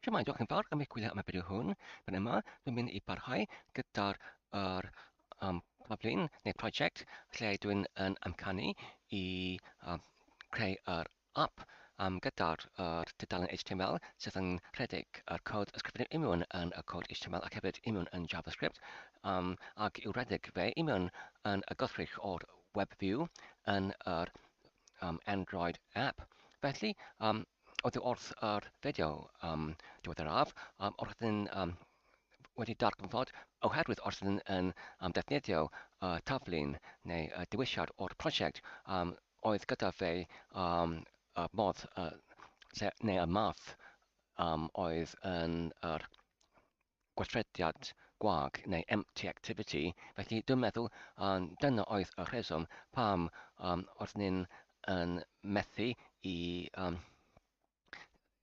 Shwmae, diolch yn fawr am eich gwylio am y fideo hwn. Fan yma, dwi'n mynd i barhau gyda'r yr, um, taflun neu prosiect lle dwi'n yn amcanu i um, creu yr app gyda'r yr tudalen HTML sydd yn rhedeg yr cod ysgrifennu union yn y cod HTML ac hefyd union yn JavaScript ac i'w redeg fe union yn y gothrych o'r WebView yn yr Android app. Felly, oddi wrth yr fideo diweddaraf, wrth yn wedi darganfod, oherwydd os ydyn yn defnyddio taflun neu dewisiad o'r prosiect oedd gyda fe y modd lle, neu y math oedd yn yr gweithrediad gwag neu empty activity, felly dwi'n meddwl dyna oedd y rheswm pam oedd ni'n yn methu i um,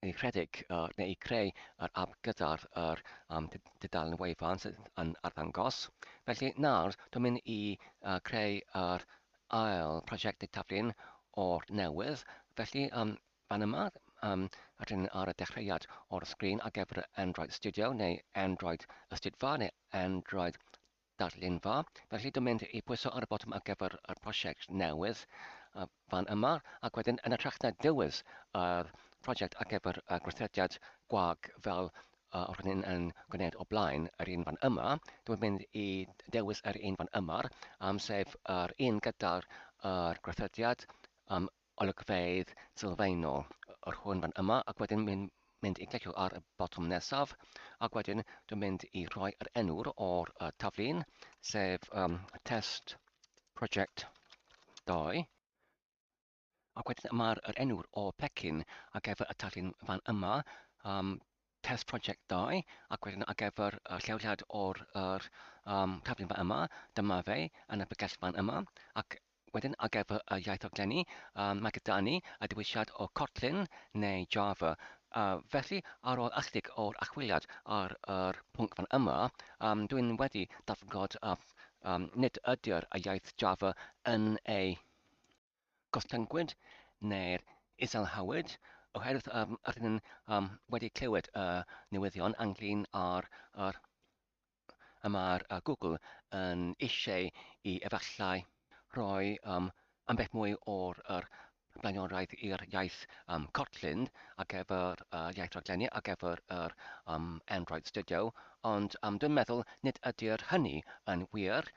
i rhedeg neu i creu yr app gyda'r yr, tudalen wefan sydd yn arddangos. Felly nawr dwi'n mynd i creu yr ail prosiect neu taflun o'r newydd. Felly fan yma, rydyn ni ar y dechreuad o'r sgrin ar gyfer Android Studio neu Android Ystudfa neu Android Darlunfa. Felly dwi'n mynd i pwyso ar y botwm ar gyfer y prosiect newydd fan yma, ac wedyn yn hytrach na dewis yr prosiect ar gyfer y gweithrediad gwag fel roeddwn i'n yn gwneud o blaen, yr un fan yma, dwi'n mynd i dewis yr un fan yma, sef yr un gyda'r yr gweithrediad olygfeydd sylfaenol, yr hwn fan yma, ac wedyn mynd, mynd i glicio ar y botwm nesaf, ac wedyn dwi'n mynd i rhoi yr enw'r o'r taflun, sef test project 2. Ac wedyn mae'r yr enw'r o pecyn ar gyfer y taflun fan yma, test project 2, ac wedyn ar gyfer y lleoliad o'r yr, taflun fan yma, dyma fe yn y pregell fan yma, ac Wedyn, ar gyfer y iaith raglenni, mae gyda ni y dewisiad o Kotlin neu Java. Felly, ar ôl ychydig o'r archwiliad ar yr pwnc fan yma, dwi'n wedi darganfod nid ydy'r iaith Java yn ei gostyngwyd neu'r iselhawyd, oherwydd rydyn ni wedi clywed y newyddion ynglŷn â'r yr y mae'r Google yn eisiau i efallai rhoi ambell mwy o'r yr blaenoriaeth i'r iaith Kotlin ar gyfer y iaith raglenni ar gyfer yr Android Studio, ond dwi'n meddwl nid ydy'r hynny yn wir.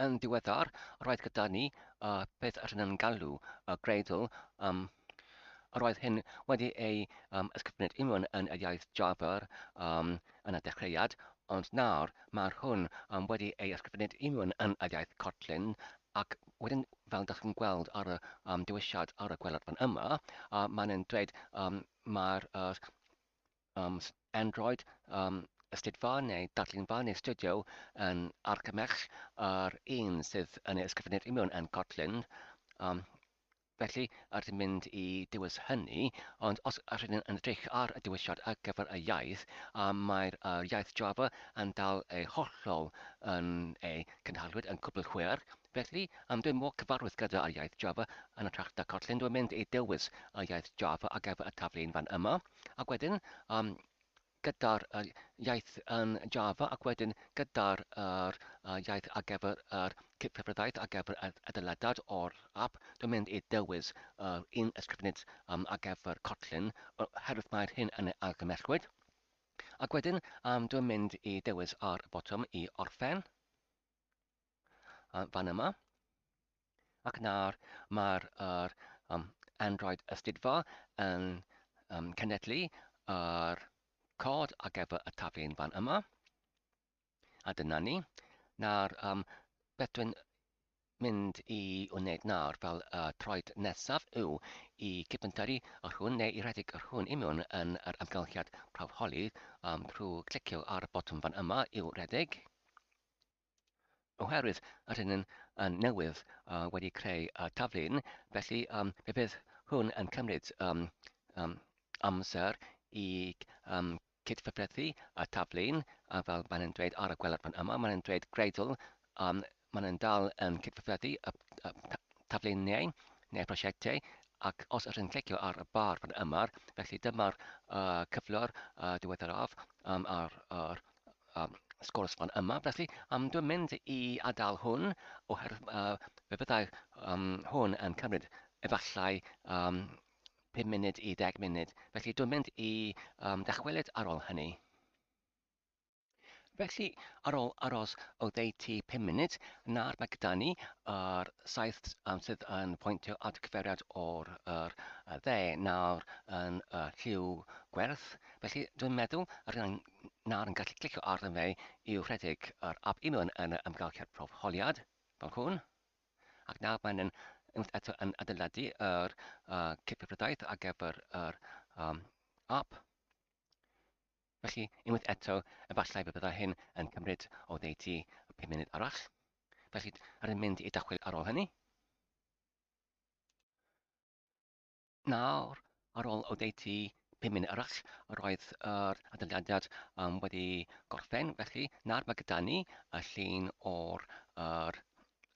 Yn ddiweddar, roedd gyda ni y peth yr yn galw y Gradle, yr oedd hyn wedi ei ysgrifennu union yn yr iaith Java yn y dechreuad, ond nawr mae'r hwn wedi ei ysgrifennu union yn yr iaith Kotlin, ac wedyn fel dych chi'n gweld ar y dewisiad ar y gwaelod fan yma, mae'n yn dweud mae'r Android, Ystudfa neu Darlunfa neu Studio yn argymell yr un sydd yn ei ysgrifennu i mewn yn Kotlin. Felly, rydyn mynd i dewis hynny, ond os rydyn yn edrych ar y dewisiad ar gyfer y iaith, mae'r iaith Java yn dal ei hollol yn ei cynhaliwyd yn cwbl hwyr. Felly, dwi'n mor cyfarwydd gyda'r iaith Java yn hytrach na Kotlin, dwi'n mynd i dewis y iaith Java ar gyfer y taflen fan yma. Ac wedyn, gyda'r iaith yn Java ac wedyn gyda'r yr, iaith ar gyfer yr cyfrifiadau ar gyfer yr adeiladad o'r app, dwi'n mynd i dewis yr un ysgrifennu ar gyfer Kotlin, oherwydd mae'r hyn yn ei argymhellwyd. Ac wedyn, dwi'n mynd i dewis ar y botwm i orffen. Fan yma. Ac nawr mae'r yr, Android Ystudfa yn cenedlu yr cod ar gyfer y taflen fan yma. A dyna ni. Nawr, beth dwi'n mynd i wneud nawr fel y troed nesaf yw i cypentyrru yr hwn neu i redeg yr hwn i mewn yn yr amgylchiad prawf holi trwy clicio ar y botwm fan yma i'w redeg. Oherwydd rydyn yn, yn newydd wedi creu y taflun, felly fe fydd hwn yn cymryd amser i cydgyfrethu y taflun, a fel maen nhw'n dweud ar y gwaelod fan yma, maen nhw'n dweud Gradle, maen nhw'n dal yn cydgyfrethu y tafluniau neu'r prosiectau. Ac os ydych chi'n clicio ar y bar fan yma, felly dyma'r cyflwr diweddaraf ar yr sgwrs fan yma. Felly dwi'n mynd i adael hwn oherwydd fe fyddai hwn yn cymryd efallai 5 munud i 10 munud. Felly dwi'n mynd i dychwelyd ar ôl hynny. Felly, ar ôl aros oddeutu 5 munud, nawr mae gyda ni yr saeth sydd yn pwyntio at gyfeiriad o'r yr dde nawr yn y lliw gwerth. Felly, dwi'n meddwl yr hyn nawr yn gallu clicio arno fe yw rhedeg yr ap i mewn yn y amgylchedd profholiad, fel hwn. Ac nawr mae'n yn unwaith eto yn adeiladu yr cyfrifiadaeth ar gyfer yr ap. Felly, unwaith eto, efallai fe fyddai hyn yn cymryd oddeutu pum munud arall. Felly, rydyn mynd i dychwelyd ar ôl hynny. Nawr, ar ôl oddeutu pum munud arall, roedd yr adeiladiad wedi gorffen. Felly, nawr mae gyda ni y llun o'r yr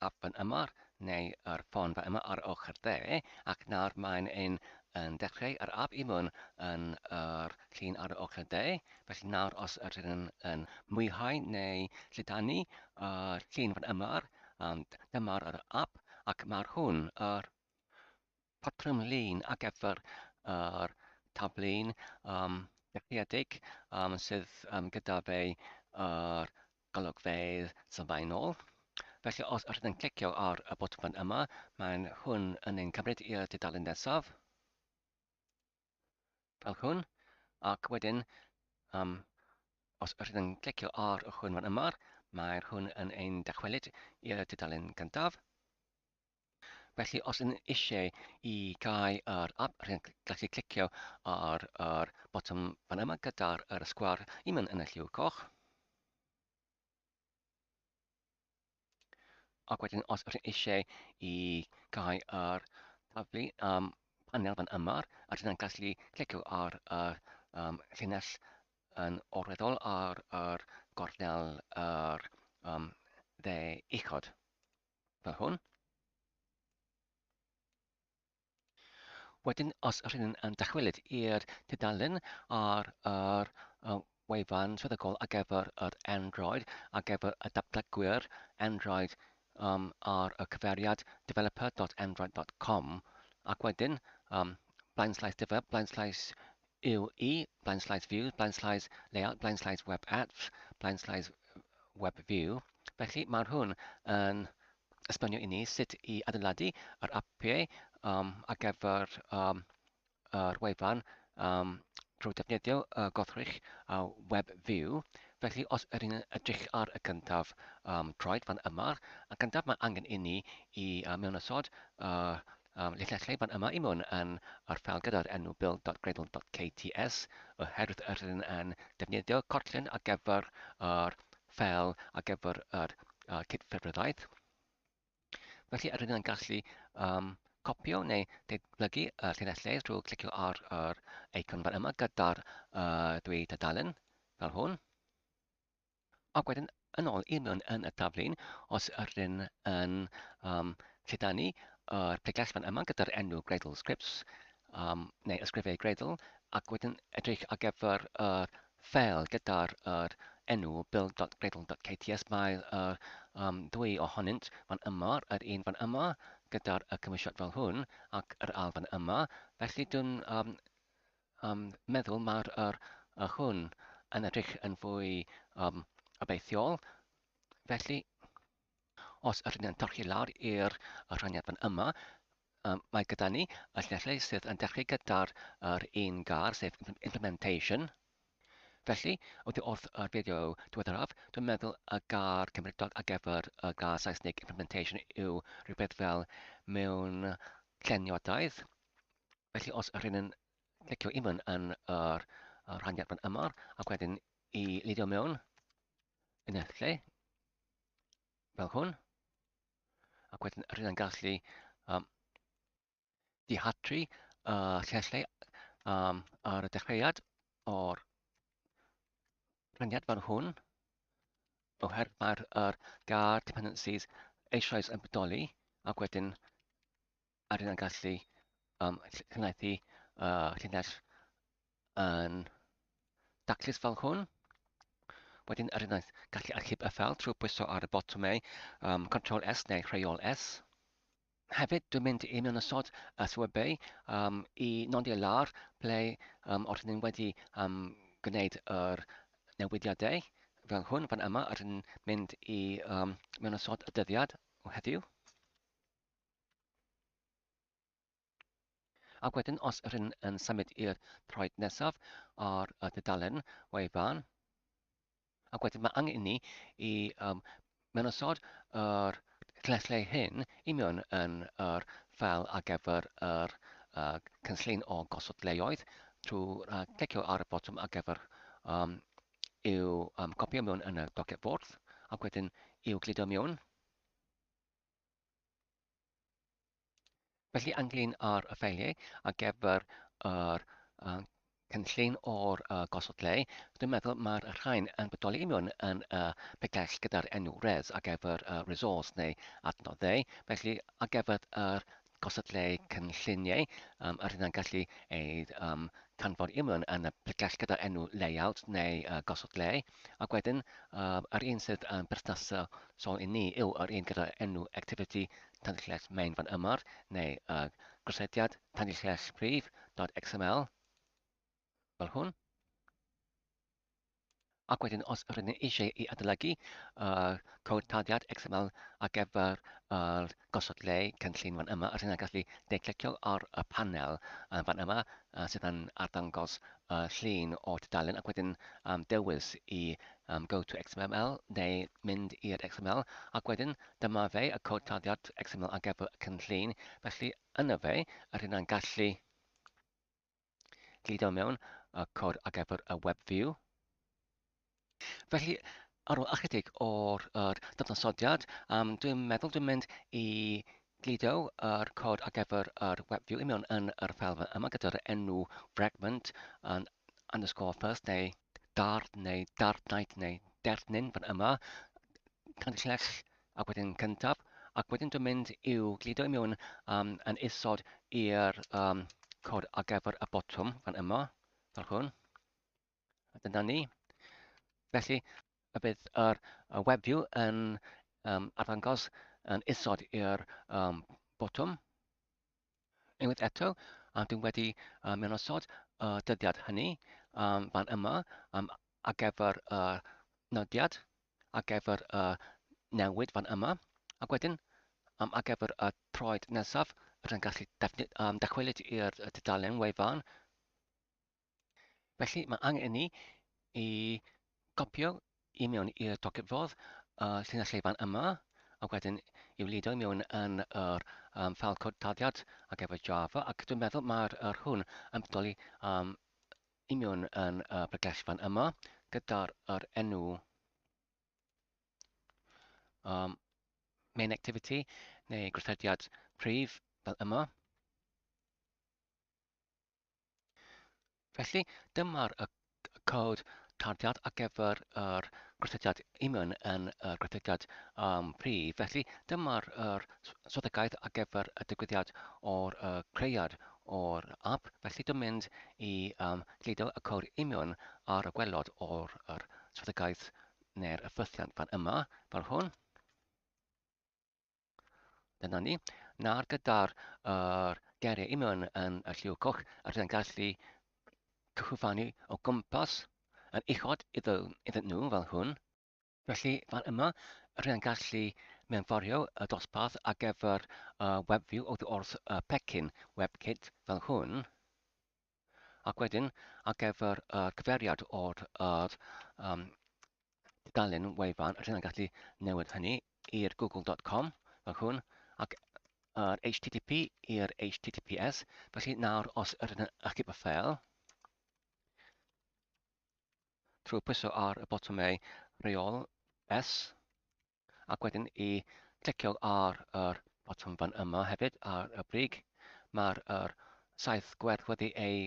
ap fan yma, neu yr ffon fan yma ar ochr dde, ac nawr mae'n ein yn dechrau yr ap i mewn yn yr llun ar y ochr dde. Felly nawr os ydyn yn, yn mwyhau neu lledaenu y llun fan yma, dyma'r yr ap, ac mae'r hwn yr patrwm lun ar gyfer yr taflun dechreuedig sydd gyda fe yr golygfeydd sylfaenol. Felly os ydych yn clicio ar y botwm fan yma, mae'n hwn yn ein cymryd i'r dudalen nesaf, fel hwn, ac wedyn um, os ydych yn clicio ar y hwn fan yma, mae'r hwn yn ein dychwelyd i'r dudalen gyntaf. Felly os yn eisiau i gau yr app, rydyn gallu clicio ar yr botwm fan yma gyda'r yr sgwâr i mewn yn y lliw coch. Ac wedyn os ydyn eisiau i gau yr taflu panel fan yma, rydyn gallu clicio ar yr llinell yn orweddol ar yr gornel yr dde uchod. Fel hwn. Wedyn, os rydyn yn dychwelyd i'r tudalen ar yr wefan swyddogol ar gyfer yr Android, ar gyfer y datblygwyr Android ar y cyfeiriad developer.android.com, ac wedyn blaenslaes develop, blaenslaes UE, blaenslaes view, blaenslaes layout, blaenslaes web apps, blaenslaes web view. Felly mae'r hwn yn esbonio i ni sut i adeiladu yr apiau ar gyfer yr wefan drwy defnyddio y goddrych web view. Felly os ydyn ni'n edrych ar y cyntaf troed fan yma, y cyntaf mae angen i ni i mewnosod y llinellau fan yma i mewn yn yr ffeil gyda'r enw build.gradle.kts oherwydd yr ydyn yn defnyddio Kotlin ar gyfer yr ffeil ar gyfer yr cydffurfwraeth. Felly yr ydyn yn gallu copio neu datblygu y llinellau drwy clicio ar yr eicon fan yma gyda'r dwy dudalen fel hwn. Ac wedyn yn ôl i mewn yn y taflun, os ydyn yn lledaenu yr pregell fan yma gyda'r enw Gradle Scripts, neu ysgrifau Gradle, ac wedyn edrych ar gyfer yr ffeil gyda'r yr enw build.gradle.kts, mae yr ddwy ohonynt fan yma, yr un fan yma gyda'r y cymwysiad fel hwn, ac yr ail fan yma. Felly dwi'n meddwl mae'r yr, y hwn yn edrych yn fwy obeithiol. Felly, os ydyn ni'n torchi lawr i'r rhaniad fan yma, mae gyda ni y llinellau sydd yn dechrau gyda'r yr un gair, sef implementation. Felly, oddi wrth yr fideo diweddaraf, dwi'n meddwl y gair Cymreictod ar gyfer y gair Saesneg implementation yw rhywbeth fel mewn lleniodaeth. Felly os yr hyn yn clicio i mewn yn yr rhaniad fan yma ac wedyn i lidio mewn yn y lle fel hwn ac wedyn yr hyn yn gallu dihatru y llinellau ar y dechreuad o'r rhaniad fan hwn oherwydd mae'r yr gair dependencies eisoes yn bodoli ac wedyn ar hynna'n gallu llinellu llinell yn daclus fel hwn. Wedyn yr unwaith gallu archeb y ffeil trwy bwyso ar y botymau Ctrl S neu Rheol S. Hefyd, dwi'n mynd i mewn ysod y sylwebau i nodi lawr ble os ydyn wedi gwneud yr newidiadau fel hwn fan yma, rydyn mynd i mewn ysod y dyddiad o heddiw. Ac wedyn, os ydyn yn symud i'r troed nesaf ar y dudalen wefan, ac wedyn mae angen i ni i mewn-osod yr llinellau hyn i mewn yn yr ffeil ar gyfer yr cynllun o gosod leoedd trwy clicio ar y botwm ar gyfer i'w copio mewn yn y docet fwrdd ac wedyn i'w gludo mewn. Felly ynglyn â'r ffeiliau ar gyfer yr cynllun o'r gosod le, dwi'n meddwl mae'r rhain yn bodoli i mewn yn y picell gyda'r enw res ar gyfer y resource neu adnoddau. Felly ar gyfer yr gosod le cynlluniau, yr hynna'n gallu ei canfod i mewn yn y picell gyda'r enw layout neu gosod le. Ac wedyn, yr un sydd yn berthnasol i ni yw yr un gyda'r enw activity tanllell main fan yma, neu gosodiad tanllell prif dot xml, fel hwn. Ac wedyn, os rydyn ni eisiau i adolygu cod tarddiad XML ar gyfer yr gosod le cynllun fan yma, rydyn ni'n gallu de-clicio ar y panel fan yma sydd yn arddangos y llun o'r tudalen ac wedyn dewis i go to XML neu mynd i'r XML ac wedyn dyma fe y cod tarddiad XML ar gyfer y cynllun. Felly yna fe, rydyn ni'n gallu gludo mewn y cod ar gyfer y web view. Felly, ar ôl ychydig o'r er dadansoddiad, dwi'n meddwl dwi'n mynd i gludo yr cod ar gyfer yr web view i mewn yn yr ffeil yma gyda'r enw fragment yn underscore first neu dart neu dartnight neu dertnin fan yma, cynllell ac wedyn cyntaf, ac wedyn dwi'n mynd i'w gludo i mewn yn isod i'r cod ar gyfer y botwm fan yma, fel hwn. A dyna ni. Felly, y bydd yr WebView yn arddangos yn isod i'r botwm. Unwaith eto, dwi'n wedi mewnosod y dyddiad hynny fan yma ar gyfer y nodiad, ar gyfer y newid fan yma, ac wedyn ar gyfer y troed nesaf, rydyn gallu dychwelyd i'r tudalen wefan. Felly mae angen i ni i gopio i mewn i'r docet-fodd y llinell llefan yma, ac wedyn i'w ludo i mewn yn yr ffeil cod tarddiad ar gyfer Java, ac dwi'n meddwl mae'r yr hwn yn bodoli i mewn yn y pregell fan yma gyda'r yr enw main activity neu gweithrediad prif fel yma. Felly, dyma'r y cod tarddiad ar gyfer yr gweithrediad union yn y gweithrediad prif. Felly, dyma'r yr swyddogaeth ar gyfer y digwyddiad o'r y creuad o'r app. Felly, dwi'n mynd i gludo y cod union ar y gwelod o'r yr swyddogaeth neu'r ffythiant fan yma, fel hwn. Dyna ni. Nawr gyda'r yr geiriau union yn y lliw coch, rydyn ni'n gallu cyhwfanu o gwmpas yn uchod iddo, iddyn nhw fel hwn. Felly fan yma, rydyn ni'n gallu mewnforio y dosbarth ar gyfer y WebView oddi wrth y pecyn WebKit fel hwn. Ac wedyn, ar gyfer y cyfeiriad o'r yr, tudalen wefan, rydyn ni'n gallu newid hynny i'r google.com fel hwn, ac yr HTTP i'r HTTPS. Felly nawr, os ydyn ni'n achub y ffeil, trwy pwyso ar y botymau rheol S, ac wedyn i clicio ar yr botwm fan yma hefyd ar y brig, mae'r yr saeth gwerth wedi ei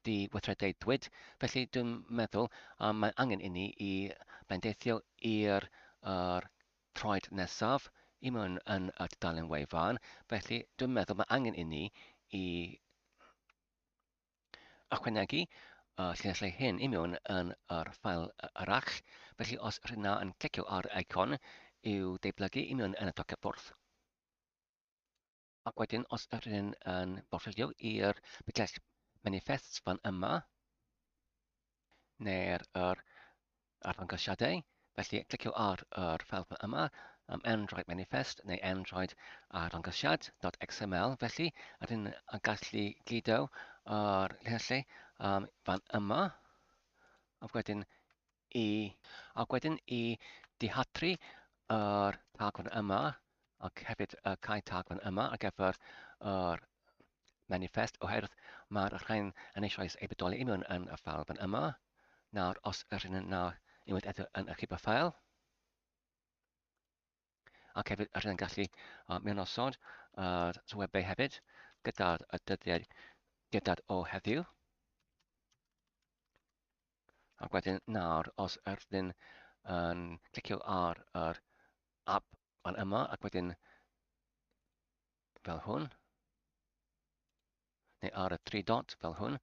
di-weithredeidwyd, felly dwi'n meddwl mae angen i ni i blendeithio i'r yr troed nesaf i mewn yn y tudalen wefan, felly dwi'n meddwl mae angen i ni i ychwanegu y llinellau hyn i mewn yn yr ffael arall. Felly os rydyn yn clicio ar icon i'w deublygu i mewn yn y tocyn bwrdd. Ac wedyn os ydyn yn bortffolio i'r picell manifests fan yma, neu'r yr arddangosiadau, felly clicio ar yr ffeil fan yma, Android manifest neu Android arddangosiad.xml, felly ydyn yn gallu gludo yr llinellau fan yma, ac wedyn i ac wedyn i dihatru yr tag fan yma ac hefyd y cau tag fan yma ar gyfer yr manifest oherwydd mae'r rhain yn eisoes eu bodoli i mewn yn y ffeil fan yma. Nawr os yr hyn yna unwaith eto yn archif y ffeil ac hefyd yr hyn yn gallu mewnosod yr sylwebau hefyd gyda'r dyddiad gyda'r o heddiw. Ac wedyn nawr, os ydyn yn clicio ar yr app fan yma, ac wedyn fel hwn, neu ar y tri dot fel hwn,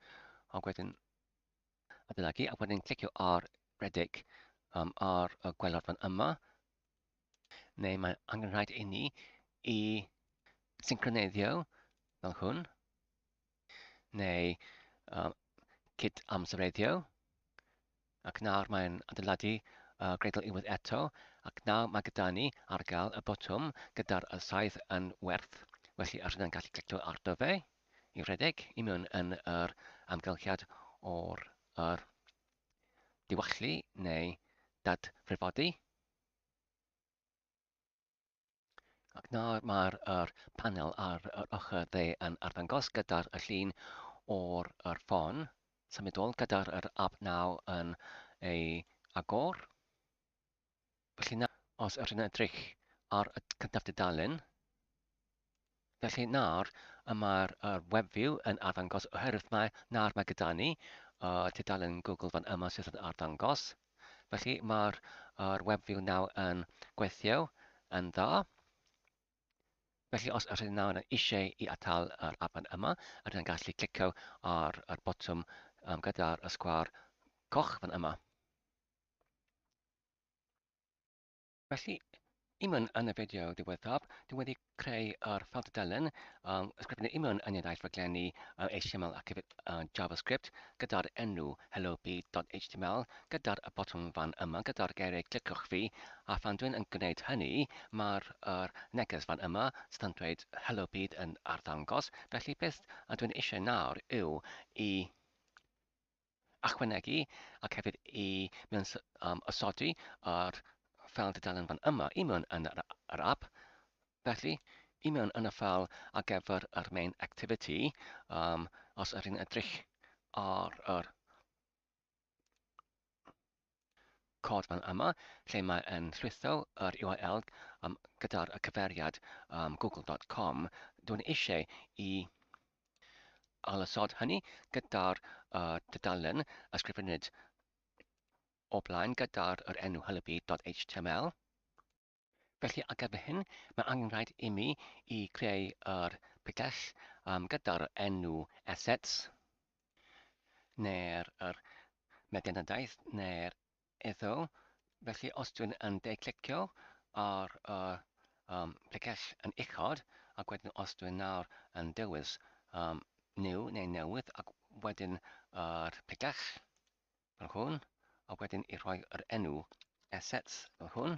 ac wedyn adeiladu, ac wedyn clicio ar redig ar y gwaelod fan yma, neu mae angen rhaid i ni i syncroneiddio fel hwn, neu cyd-amsereiddio, ac nawr mae'n adeiladu greidl unwaith eto, ac nawr mae gyda ni ar gael y botwm gyda'r saeth yn werth, felly yr hynna'n gallu clicio arno fe i redeg i mewn yn yr amgylchiad o'r yr diwallu neu dadfrifodi. Ac nawr mae'r yr panel ar yr ochr dde yn arddangos gyda'r y llun o'r yr ffon symudol gyda'r yr app now yn ei agor. Felly nawr, os ydych chi'n edrych ar y cyntaf tudalen, felly nawr y mae'r yr WebView yn arddangos oherwydd mae nawr mae gyda ni y tudalen Google fan yma sydd yn arddangos. Felly mae'r yr WebView nawr yn gweithio yn dda. Felly os ydych chi nawr eisiau i atal yr afon yma, ydych chi'n gallu clicio ar yr botwm gyda'r sgwâr coch fan yma. Felly, i mewn yn y fideo diwethaf, dwi wedi creu yr ffeil tudalen, ysgrifennu i mewn yn yr iaith rhaglenni HTML ac hefyd JavaScript gyda'r enw hellob.html gyda'r y botwm fan yma gyda'r geiriau cliciwch fi a phan dwi'n yn gwneud hynny mae'r yr neges fan yma sydd yn dweud hello byd yn arddangos. Felly beth dwi'n eisiau nawr yw i ychwanegu ac hefyd i mewn ysodi yr ffeil dudalen fan yma i mewn yn yr, yr app. Felly, i mewn yn y ffeil ar gyfer yr main activity, os ydych chi'n edrych ar yr cod fan yma, lle mae yn llwytho yr URL gyda'r cyfeiriad google.com, dwi'n eisiau i Ailosod hynny gyda'r tudalen ysgrifennwyd o blaen gyda'r yr enw hylybu.html. Felly ar gyfer hyn, mae angen rhaid i mi i creu yr picell gyda'r enw assets neu'r yr meddianadaeth neu'r Iddo, felly os dwi'n yn de-clicio ar y pregell yn uchod, ac wedyn os dwi'n nawr yn dewis new neu newydd, ac wedyn yr pregell fel hwn, a wedyn i rhoi yr enw assets fel hwn,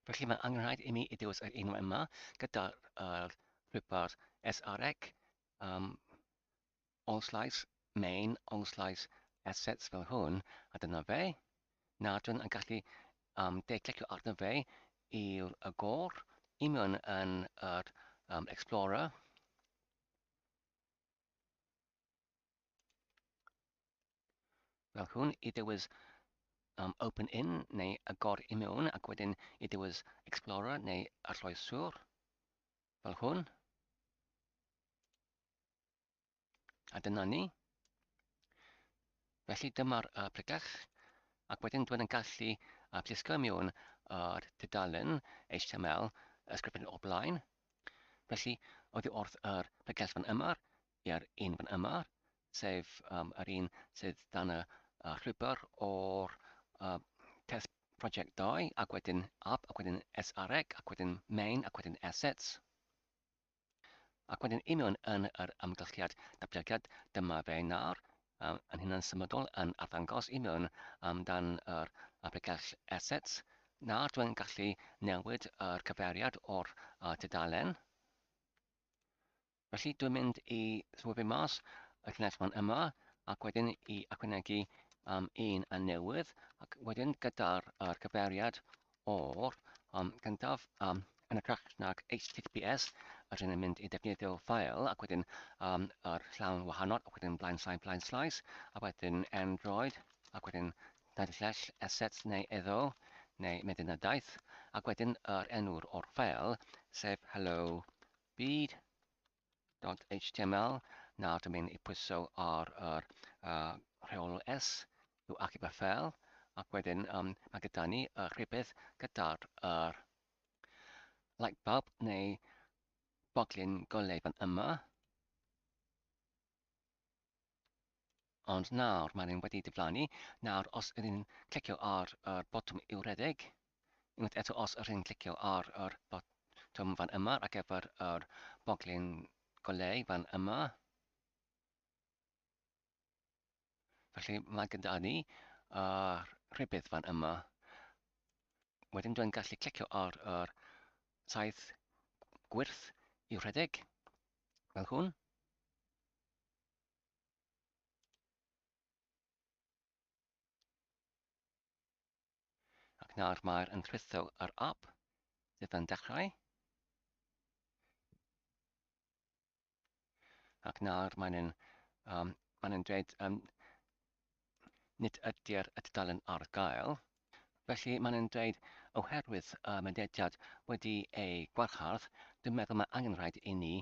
Felly mae angen rhaid i mi i dewis yr enw yma gyda'r llwybr SREC, all slice, main, all slice, assets fel hwn, a dyna fe. Nawr dwi'n yn gallu de-clicio arno fe i'r agor i mewn yn yr Explorer. Fel hwn i dewis Open In neu Agor i mewn ac wedyn i dewis Explorer neu Arloeswr fel hwn. A dyna ni. Felly dyma'r pregeth, ac wedyn dwi'n yn gallu plisgo mewn yr tudalen HTML ysgrifennu o'r blaen. Felly, oddi wrth yr pregeth fan yma i'r un fan yma, sef yr un sydd dan y llwybr o'r test project 2, ac wedyn app, ac wedyn SRX, ac wedyn main, ac wedyn assets. Ac wedyn union yn yr amgylchiad datblygiad, dyma fe nawr, yn hunan symudol yn arddangos i mewn amdan yr pregell assets. Nawr dwi'n gallu newid yr cyfeiriad o'r tudalen. Felly dwi'n mynd i swyfu mas y llinell fan yma ac wedyn i ychwanegu un yn newydd ac wedyn gyda'r cyfeiriad o'r cyntaf yn hytrach nag HTTPS, rydyn ni'n mynd i defnyddio ffael ac wedyn yr llawn wahanol ac wedyn blaen slaes blaen slaes a wedyn Android ac wedyn dair assets neu eddo neu medynadaeth ac wedyn yr enw'r o'r ffael sef hello byd .html. Nawr dwi'n mynd i pwyso ar yr rheol S i'w achub y ffeil, ac wedyn mae gyda ni y rhybudd gyda'r yr light bulb neu boglyn goleu fan yma. Ond nawr mae'n wedi diflannu. Nawr os ydyn ni'n clicio ar yr botwm i'w redeg, unwaith eto os ydyn ni'n clicio ar yr botwm fan yma ar gyfer yr boglyn goleu fan yma, felly mae gyda ni yr rhybudd fan yma. Wedyn dwi'n gallu clicio ar yr saeth gwyrth i'w rhedeg, fel hwn. Ac nawr mae'r yn rhwytho yr app sydd yn dechrau. Ac nawr mae'n mae'n dweud nid ydy'r tudalen ar gael. Felly mae'n dweud oherwydd y mynediad wedi ei gwarchad, dwi'n meddwl mae angen rhaid i ni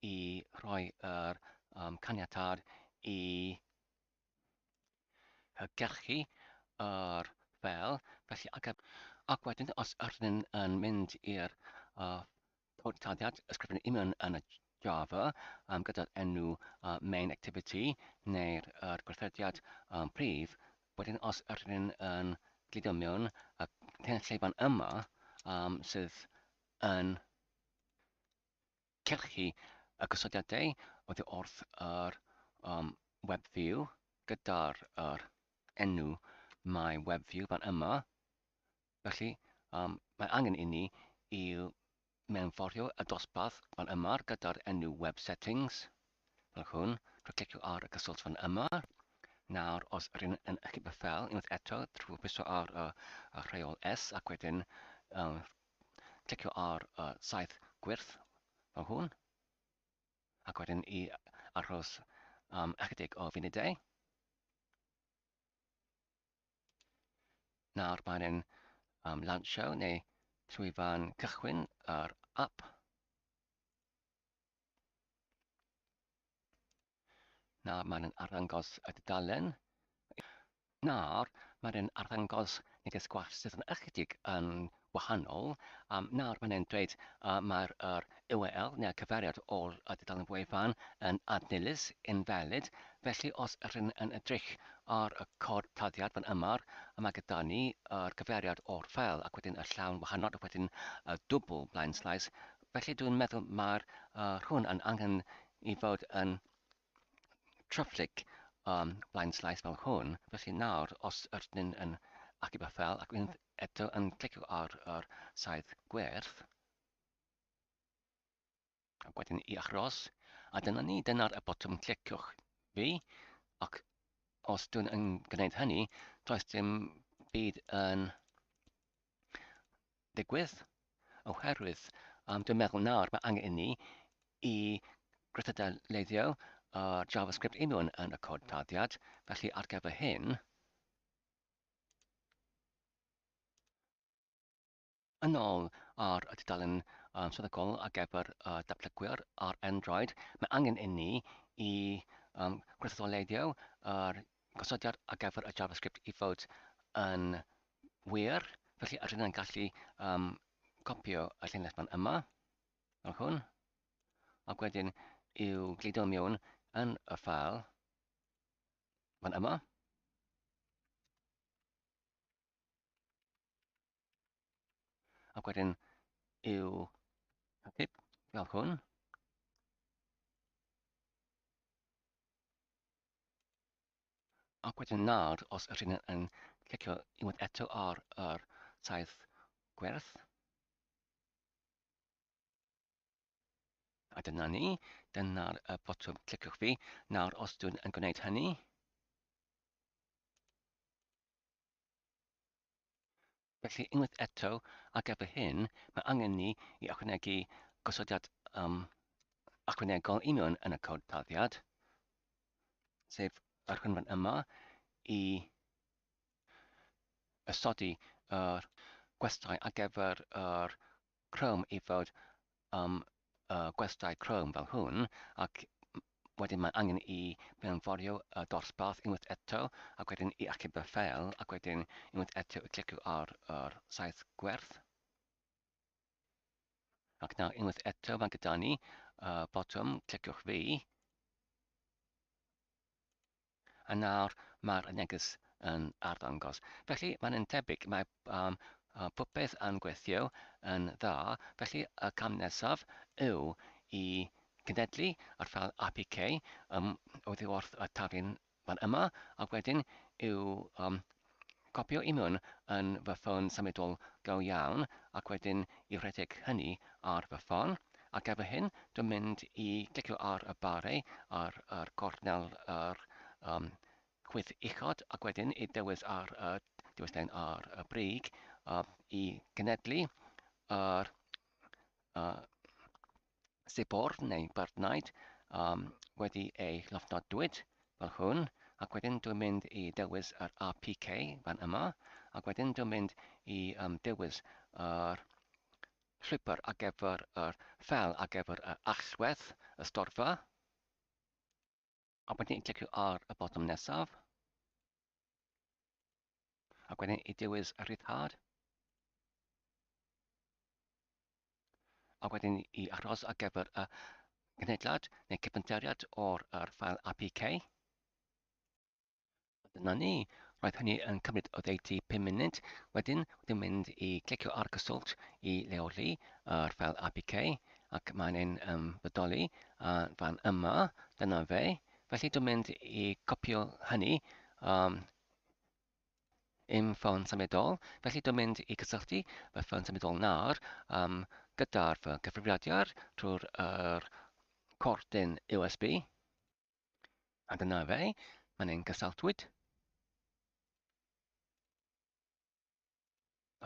i rhoi yr caniatâd i hygyrchu yr fel, felly ac, ac wedyn os ydyn yn mynd i'r cod tarddiad ysgrifennu union yn y Java gyda'r enw main activity neu'r er gweithrediad prif, wedyn os ydyn yn gludo mewn y cynulleidfa'n yma sydd yn cyrchu y gosodiadau oddi wrth yr WebView gyda'r yr enw My WebView fan yma. Felly, mae angen i ni i mewnforio y dosbarth fan yma gyda'r enw Web Settings, fel hwn, drwy clicio ar y cyswllt fan yma. Nawr, os rydyn yn achub y ffeil unwaith eto drwy pwyso ar y rheol S ac wedyn clicio ar y saeth gwyrdd fel hwn, ac wedyn i aros am ychydig o funudau. Nawr mae'n yn lansio neu llwyfan cychwyn yr app. Nawr mae'n arddangos y dudalen. Nawr mae'n arddangos neges gwall sydd yn ychydig yn wahanol. Nawr mae'n dweud mae'r yr URL neu'r cyfeiriad o'r dudalen wefan yn adnilys, invalid. Felly os ydyn yn edrych ar y cod tarddiad fan yma, mae gyda ni yr cyfeiriad o'r ffeil ac wedyn y llawn wahanol ac wedyn y dwbl blaen slaes. Felly dwi'n meddwl mae'r hwn yn angen i fod yn traffig blaen slaes fel hwn. Felly nawr, os ydyn yn achub y ffeil ac unwaith eto yn clicio ar yr saeth gwerth, ac wedyn i achos, a dyna ni, dyna'r y botwm cliciwch fi, ac os dwi'n yn gwneud hynny, does dim byd yn digwydd, oherwydd dwi'n meddwl nawr mae angen i ni i grytadaleiddio yr JavaScript union yn y cod tarddiad, felly ar gyfer hyn, yn ôl ar y tudalen swyddogol ar gyfer y datblygwyr ar Android, mae angen i ni i grytadaleiddio yr gosodiad ar gyfer y JavaScript i fod yn wir. Felly rydyn ni'n gallu um, copio y llinell fan yma, fel hwn, ac wedyn i'w gludo mewn yn y ffael fan yma. Ac wedyn i'w ateb fel hwn. Ac wedyn nawr, os ydyn ni yn clicio unwaith eto ar yr saeth gwerth, a dyna ni, dyna'r y botwm cliciwch fi. Nawr, os dwi'n yn gwneud hynny, Felly, unwaith eto, ar gyfer hyn, mae angen ni i ychwanegu gosodiad um, ychwanegol i mewn yn y cod tarddiad, sef yr hwn fan yma, i ysodi yr gwestai ar gyfer yr Chrome i fod um, y gwestai Chrome fel hwn, ac wedyn mae angen i mewnforio y dosbarth unwaith eto, ac wedyn i achub y ffeil, ac wedyn unwaith eto i clicio ar yr saeth gwerth. Ac nawr unwaith eto mae gyda ni y botwm cliciwch fi, A nawr mae'r neges yn arddangos. Felly mae'n yn tebyg, mae um, popeth yn gweithio yn dda. Felly y cam nesaf yw i genedlu yr ffeil APK um, oddi wrth y taflen fan yma, ac wedyn i'w um, copio i mewn yn fy ffôn symudol go iawn ac wedyn i rhedeg hynny ar fy ffôn. Ac efo hyn, dwi'n mynd i glicio ar y bare ar yr gornel yr um, chwith uchod ac wedyn i dewis ar y dewislen ar y brig i genedlu yr sibwrdd neu byrddnaid um, wedi ei llofnodwyd fel hwn, ac wedyn dwi'n mynd i dewis yr APK fan yma, ac wedyn dwi'n mynd i um, dewis yr llwybr ar gyfer yr ffel ar gyfer yr allwedd y storfa, a wedyn i clicio ar y botwm nesaf, ac wedyn i dewis y rhyddhad. A wedyn i aros ar gyfer y genhedlad neu cyfyntariad o'r yr ffael APK. A dyna ni. Roedd hynny yn cymryd oddeutu 5 munud. Wedyn, wedyn mynd i clicio ar gyswllt i leoli yr ffael APK ac mae'n ein um, bodoli a fan yma. Dyna fe. Felly dwi'n mynd i copio hynny um, i'm ffôn symudol, felly dwi'n mynd i gysylltu fy ffôn symudol nawr um, gyda'r fy cyfrifiadur trwy'r er cordyn USB. A dyna fe, mae'n ein gysylltwyd.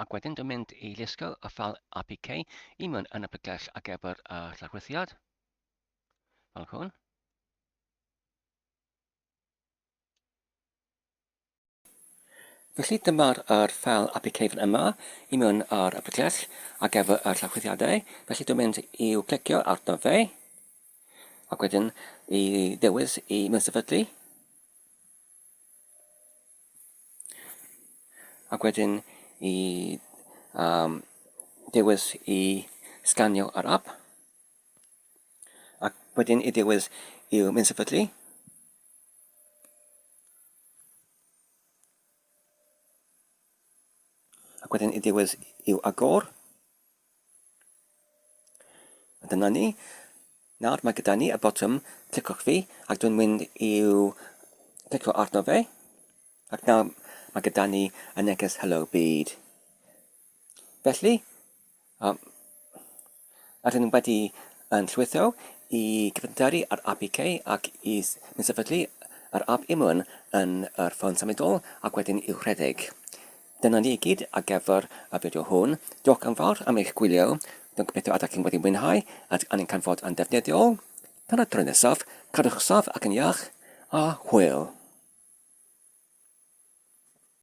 Ac wedyn dwi'n mynd i lusgo y ffeil APK i mewn yn y pregell ar gyfer y llarwyddiad. Fel hwn. Felly dyma'r yr ffeil APK fan yma i mewn ar y pregell ar gyfer y llawchwithiadau. Felly dwi'n mynd i'w clicio arno fe ac wedyn i ddewis i mewn sefydlu. Ac wedyn i um, dewis i sganio yr app. Ac wedyn i ddewis i'w mewn sefydlu. Ac wedyn i ddiwedd i'w agor. A dyna ni. Nawr mae gyda ni y botwm cliciwch fi ac dwi'n mynd i'w clicio arno fe. Ac nawr mae gyda ni y neges Hello Byd. Felly, um, rydyn ni wedi yn llwytho i gyfyndaru ar APK ac i sefydlu yr app imwn yn yr ffôn symudol ac wedyn i'w rhedeg. Dyna ni i gyd ar gyfer y fideo hwn. Diolch yn fawr am eich gwylio. Dwi'n gobeithio ydych chi'n wedi mwynhau ac yn canfod yn defnyddiol. Tan y tro nesaf, cadwch saff ac yn iach, a hwyl!